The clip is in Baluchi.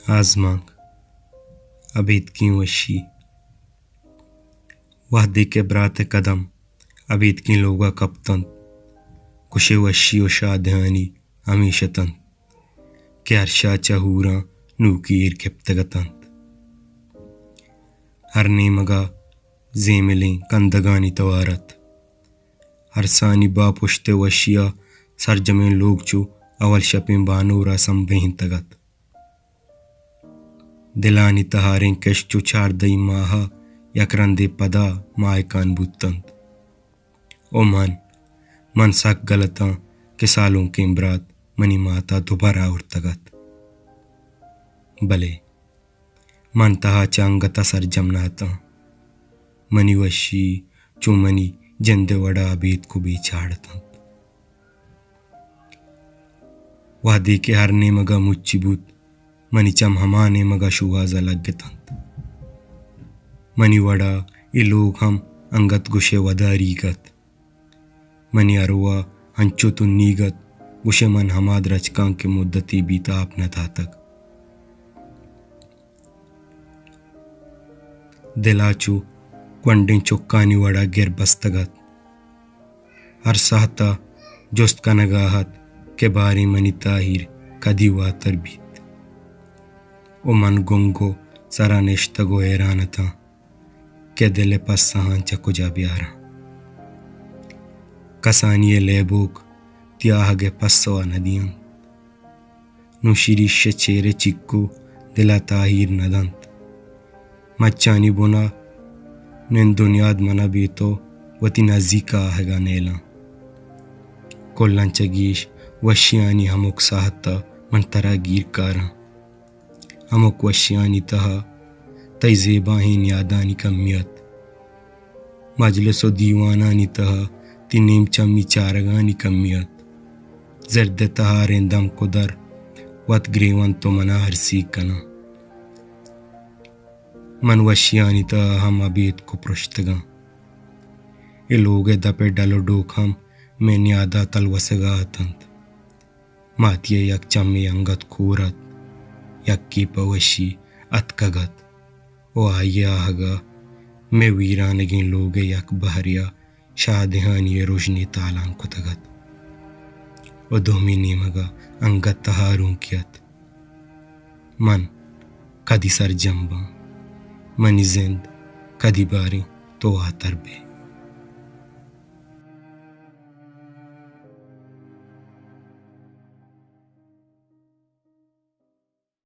آزمانک، ابیتکیں وشی۔ وہدے کہ برات ءِ قدم ابیتکیں لوگ ءَ کپتنت، گوشے وشی و شادہانی ہمیش اتنت کہ ارشا چہ ہوراں نوکی ایر کپتگ اتنت۔ ہر نیمگ ءَ زیملیں کندگانی توار ات۔ ارسانی باپشت ءِ وشی ءَ سرجمیں لوگ چو اول شپیں بانور ءَ سمبہینتگ ات۔ دلانی تہاریں کش چو چاردہی ماہ ءَ یک رندے پدا ماہکان بوتنت۔ او من، من سک گلتاں کہ سالونکیں برات منی مات ءَ دوبر آورتگ ات۔ بلے من تہا چہ انگت ءَ سرجم نہ اتاں۔ منی وشی چو منی جند ءِ وڑا ابیتک و بے چاڑ اتنت۔ وہدے کہ ہر نیمگ ءَ مچی بوت، منی چم ہما نیمگ ءَ شوہاز ءَ لگتنت۔ منی وڑا اے لوگ ہم انگت گوشے وداریگ ات۔ منی ارواہ انچو تنیگ ات، گوشے من ہما درچکاں کہ مدتے بیت آپ نہ داتگ۔ دل ءَ چو گونڈیں چکانی وڑا گر بستگ ات۔ ہر ساہت ءَ جست کنگ ءَ ات کہ باریں منی تاہیر کدی واتر بیت۔ و من گنگ و سرا نشتگ و حیران اتاں کہ دل ءِ پسہاں چہ کجا بیاراں۔ کسانی ءِ لیبوک تیاہگ ءِ پسو ءَ نہ دینت۔ نوں شریش ءِ چیر ءِ چکو دل ءَ تاہیر نہ دنت۔ مچانی بن ءَ نند و نیاد من ءَ بے تو وتی نزیک ءَ آہگ ءَ نیلاں۔ کلاں چہ گیش وشیانی ہمک ساہت ءَ من ترا گیر کاراں۔ ہمک وشیانی تہا تئی زیباہیں نیادانی کمی ات۔ مجلس و دیوانانی تہا تئی نیم چمی چارگانی کمی ات۔ زرد ءِ تہاریں دمک و در وت گریونت و منا ہرسیگ کناں۔ من وشیانی تہا ہم ابیتک و پرشتگاں۔ اے لوگ ءِ دپ ءِ ڈل و ڈوک ہم مئے نیادا تلوسگا اتنت۔ ماتی ءِ یک چمے انگت کور ات، یکے پہ وشی اتکگ ات و آئی ءِ آہگ ءَ مئے ویرانگیں لوگ ءِ یک بہرے ءَ شادہانی ءِ رژنے تالان کتگ ات و دومی نیمگ ءَ انگت تہارونکی ات۔ من کدی سرجم باں؟ منی زند کدی باریں تو واتر بئے؟